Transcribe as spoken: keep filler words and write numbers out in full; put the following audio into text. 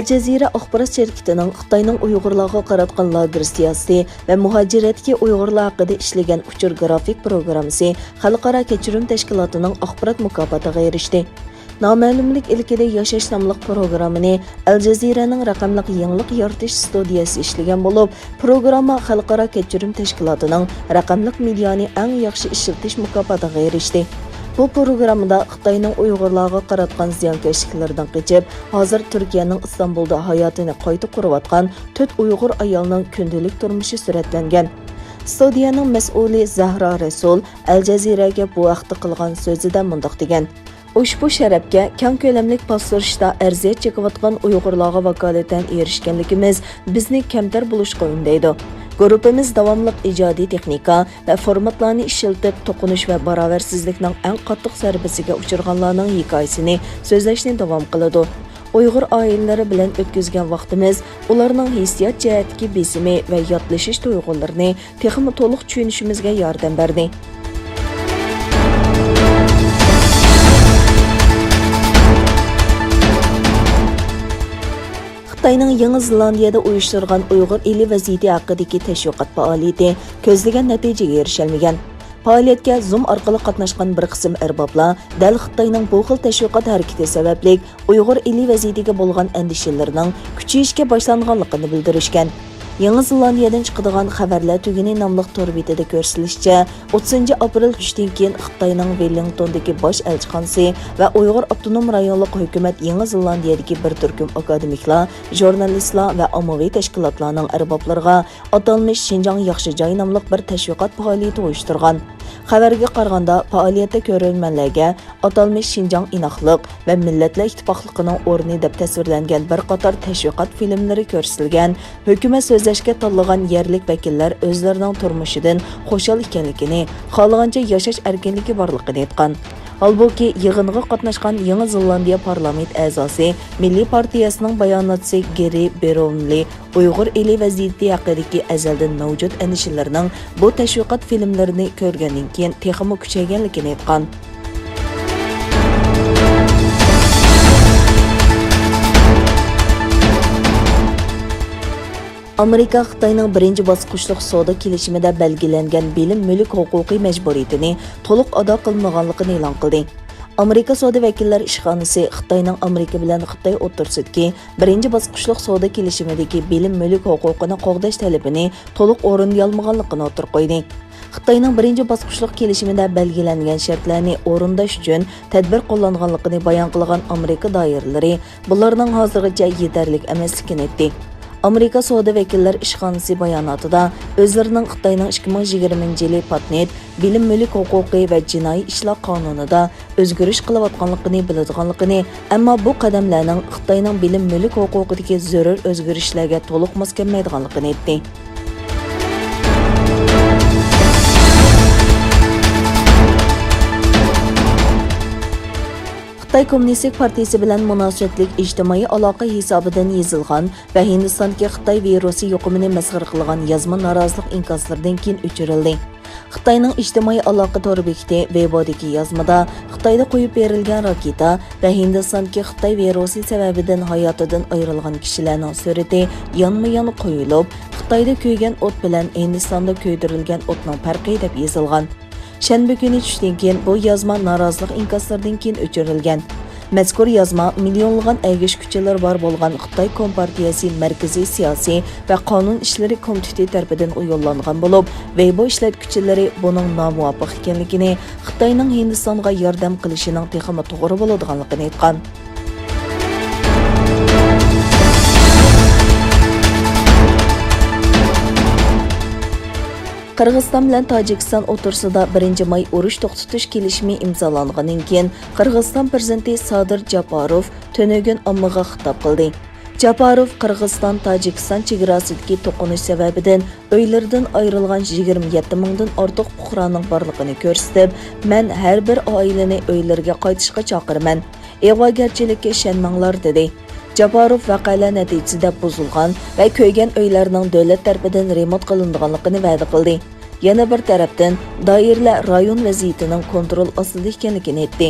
ئەل جەزىرە ئاخبارات شىركىتىنىڭ خىتاينىڭ ئۇيغۇرلارغا قاراتقان لاگېر سىياسىتى ۋە مۇھاجىرەتتىكى ئۇيغۇرلار ھەققىدە ئىشلىگەن ئۇچۇر گرافىك پروگراممىسى خەلقئارا كەچۈرۈم تەشكىلاتىنىڭ ئاخبارات مۇكاپاتىغا ئېرىشتى. نامەلۇملۇق ئىلكىدە ياشاش ناملىق پروگراممىنى ئەل جەزىرەنىڭ رەقەملىك يېڭىلىق يارىتىش ستۇدىيەسى ئىشلىگەن بولۇپ، پروگرامما خەلقئارا كەچۈرۈم تەشكىلاتىنىڭ رەقەملىك مېدىيانى ئەڭ ياخشى ئىشلىتىش مۇكاپاتىغا ئېرىشتى. بۇ پروگراممىدا خىتاينىڭ ئۇيغۇرلارغا قاراتقان زىيانكەشلىكلىرىدىن قېچىپ، ھازىر تۈركىيەنىڭ ئىستانبۇلدا ھاياتىنى قايتا قۇرۇۋاتقان تۆت ئۇيغۇر ئايالنىڭ كۈندىلىك تۇرمۇشى سۈرەتلەنگەن. ستۇدىيەنىڭ مەسئۇلى زەھرا رەسۇل ئەل جەزىرەگە بۇ ھەقتە قىلغان سۆزىدە مۇنداق دېگەن: «ئۇشبۇ شەرەپكە كەڭ كۆلەملىك باستۇرۇشتا ئەرزىيەت چېكىۋاتقان ئۇيغۇرلارغا ۋاكالىتەن ئېرىشكەنلىكىمىز بىزنى كەمتەر بولۇشقا ئۈندەيدۇ. گۇرۇپپىمىز داۋاملىق ئىجادىي تېخنىكا ۋە فورماتلارنى ئىشلىتىپ، توقۇنۇش ۋە باراۋەرسىزلىكنىڭ ئەڭ قاتتىق زەربىسىگە ئۇچرىغانلارنىڭ ھېكايىسىنى سۆزلەشنى داۋام قىلىدۇ. ئۇيغۇر ئائىلىلىرى بىلەن ئۆتكۈزگەن ۋاقتىمىز ئۇلارنىڭ ھېسسىيات جەھەتتىكى بېسىمى ۋە ياتلىشىش تۇيغۇلىرىنى تېخىمۇ تولۇق چۈشىنىشىمىزگە ياردەم بەردى.» خىتاينىڭ يېڭى زېلاندىيەدە ئۇيۇشتۇرغان ئۇيغۇر ئېلى ۋەزىيىتى ھەققىدىكى تەشۋىقات پائالىيىتى كۆزلىگەن نەتىجىگە ئېرىشەلمىگەن. پائالىيەتكە زۇم ئارقىلىق قاتناشقان بىر قىسىم ئەربابلار دەل خىتاينىڭ بۇ خىل تەشۋىقات ھەرىكىتى سەۋەبلىك ئۇيغۇر ئېلى ۋەزىيىتىگە بولغان ئەندىشىلىرىنىڭ كۈچىيىشكە باشلانغانلىقىنى بىلدۈرۈشكەن. يېڭى زېلاندىيەدىن چىقىدىغان خەۋەرلەر تۈگۈنى ناملىق تور بېتىدە كۆرسىتىلىشىچە، ئوتتۇزىنچى ئاپرېل چۈشتىن كېيىن خىتاينىڭ ۋېللىڭتوندىكى باش ئەلچىخانىسى ۋە ئۇيغۇر ئاپتونوم رايونلۇق ھۆكۈمەت يېڭى زېلاندىيەدىكى بىر تۈركۈم ئاكادېمىكلار، ژۇرنالىستلار ۋە ئاممىۋى تەشكىلاتلارنىڭ ئەربابلىرىغا ئاتالمىش شىنجاڭ ياخشى جاي ناملىق بىر تەشۋىقات پائالىيىتى ئۇيۇشتۇرغان. خەۋەرگە قارىغاندا، پائالىيەتتە كۆرۈرمەنلەرگە ئاتالمىش شىنجاڭ ئىناقلىق ۋە مىللەتلەر ئىتتىپاقلىقىنىڭ ئورنى دەپ تەسۋىرلەنگەن بىر قاتار تەشۋىقات فىلىملىرى كۆرسىتىلگەن. ھۆكۈمەت سۆزلەشكە تاللىغان يەرلىك ۋەكىللەر ئۆزلىرىنىڭ تۇرمۇشىدىن خۇشال ئىكەنلىكىنى، خالىغانچە ياشاش ئەركىنلىكى بارلىقىنى ئېيتقان. ھالبۇكى، يىغىنغا قاتناشقان يېڭى زېلاندىيە پارلامېنت ئەزاسى، مىللىي پارتىيەسىنىڭ باياناتچىسى گېرى بېرونلى ئۇيغۇر ئېلى ۋەزىيىتى ھەققىدىكى ئەزەلدىن مەۋجۇت ئەندىشىلىرىنىڭ بۇ تەشۋىقات فىلىملىرىنى كۆرگەندىن كېيىن تېخىمۇ كۈچەيگەنلىكىنى ئېيتقان. ئامېرىكا خىتاينىڭ بىرىنچى باسقۇچلۇق سودا كېلىشىمىدە بەلگىلەنگەن بىلىم مۈلۈك ھوقۇقى مەجبۇرىيىتىنى تولۇق ئادا قىلمىغانلىقىنى ئېلان قىلدى. ئامېرىكا سودا ۋەكىللەر ئىشخانىسى خىتاينىڭ ئامېرىكا بىلەن خىتاي ئوتتۇرىسىدىكى بىرىنچى باسقۇچلۇق سودا كېلىشىمىدىكى بىلىم مۈلۈك ھوقۇقىنى قوغداش تەلىپىنى تولۇق ئورۇندىيالمىغانلىقىنى ئوتتۇرىغا قويدى. خىتاينىڭ بىرىنچى باسقۇچلۇق كېلىشىمىدە بەلگىلەنگەن شەرتلەرنى ئورۇنداش ئۈچۈن تەدبىر قوللانغانلىقىنى بايان قىلغان ئامېرىكا دائىرىلىرى، بۇلارنىڭ ھازىرغىچە يېتەرلىك ئەمەسلىكىنى ئېيتتى. ئامېرىكا سودا ۋەكىللەر ئىشخانىسى باياناتىدا، ئۆزلىرىنىڭ خىتاينىڭ ئىككى مىڭ يىگىرمىنچى يىلى پاتېنت، بىلىم مۈلۈك ھوقۇقى ۋە جىنايى ئىشلار قانۇنىدا ئۆزگىرىش قىلىۋاتقانلىقىنى بىلىدىغانلىقىنى، ئەمما بۇ قەدەملەرنىڭ خىتاينىڭ بىلىم مۈلۈك ھوقۇقىدىكى زۆرۈر ئۆزگىرىشلەرگە تولۇق ماس كەلمەيدىغانلىقىنى ئېيتتى. خىتاي كوممۇنىستىك پارتىيىسى بىلەن مۇناسىۋەتلىك ئىجتىمائىي ئالاقە ھېسابىدىن يېزىلغان ۋە ھىندىستاندىكى خىتاي ۋىرۇسى يۇقۇمىنى مەسخىرە قىلغان يازما نارازىلىق ئىنكاسلىرىدىن كېيىن ئۆچۈرۈلدى. خىتاينىڭ ئىجتىمائىي ئالاقە تور بېكىتى ۋېيبودىكى يازمىدا خىتايدا قويۇپ بېرىلگەن راكېتا ۋە ھىندىستاندىكى خىتاي ۋىرۇسى سەۋەبىدىن ھاياتىدىن ئايرىلغان كىشىلەرنىڭ سۈرىتى يانمۇ يان قويۇلۇپ، خىتايدا كۆيگەن ئوت بىلەن ھىندىستاندا كۆيدۈرۈلگەن ئوتنىڭ پەرقى دەپ يېزىلغان. شەنبە كۈنى چۈشتىن كېيىن بۇ يازما نارازىلىق ئىنكاسلىرىدىن كېيىن ئۆچۈرۈلگەن. مەزكۇر يازما مىليونلىغان ئەگىشكۈچىلىرى بار بولغان خىتاي كومپارتىيەسى مەركىزىي سىياسىي ۋە قانۇن ئىشلىرى كومىتېتى تەرىپىدىن يوللانغان بولۇپ، ۋېيبو ئىشلەتكۈچىلىرى بۇنىڭ نامۇۋاپىق ئىكەنلىكىنى، خىتاينىڭ ھىندىستانغا ياردەم قىلىشىنىڭ تېخىمۇ توغرا بولىدىغانلىقىنى ئېيتقان. قىرغىزىستان بىلەن تاجىكىستان ئوتتۇرىسىدا بىرىنچى ماي ئۇرۇش توختىتىش كېلىشىمى ئىمزالانغاندىن كېيىن، قىرغىزىستان پىرېزىدېنتى سادىر جاپاروف تۈنۈگۈن ئاممىغا خىتاب قىلدى. جاپاروف قىرغىزىستان-تاجىكىستان چېگراسىدىكى توقۇنۇش سەۋەبىدىن ئۆيلىرىدىن ئايرىلغان يىگىرمە يەتتە مىڭدىن ئارتۇق پۇقرانىڭ بارلىقىنى كۆرسىتىپ، مەن ھەر بىر ئائىلىنى ئۆيلىرىگە قايتىشقا چاقىرىمەن. ئىغۋاگەرچىلىككە ئىشەنمەڭلار، دېدى. جاپاروف ۋەقەلەر نەتىجىسىدە بۇزۇلغان ۋە كۆيگەن ئۆيلەرنىڭ دۆلەت تەرىپىدىن رېمونت قىلىنىدىغانلىقىنى ۋەدە قىلدى. يەنە بىر تەرەپتىن، دائىرىلەر رايون ۋەزىيىتىنىڭ كونترول ئاستىدا ئىكەنلىكىنى ئېيتتى.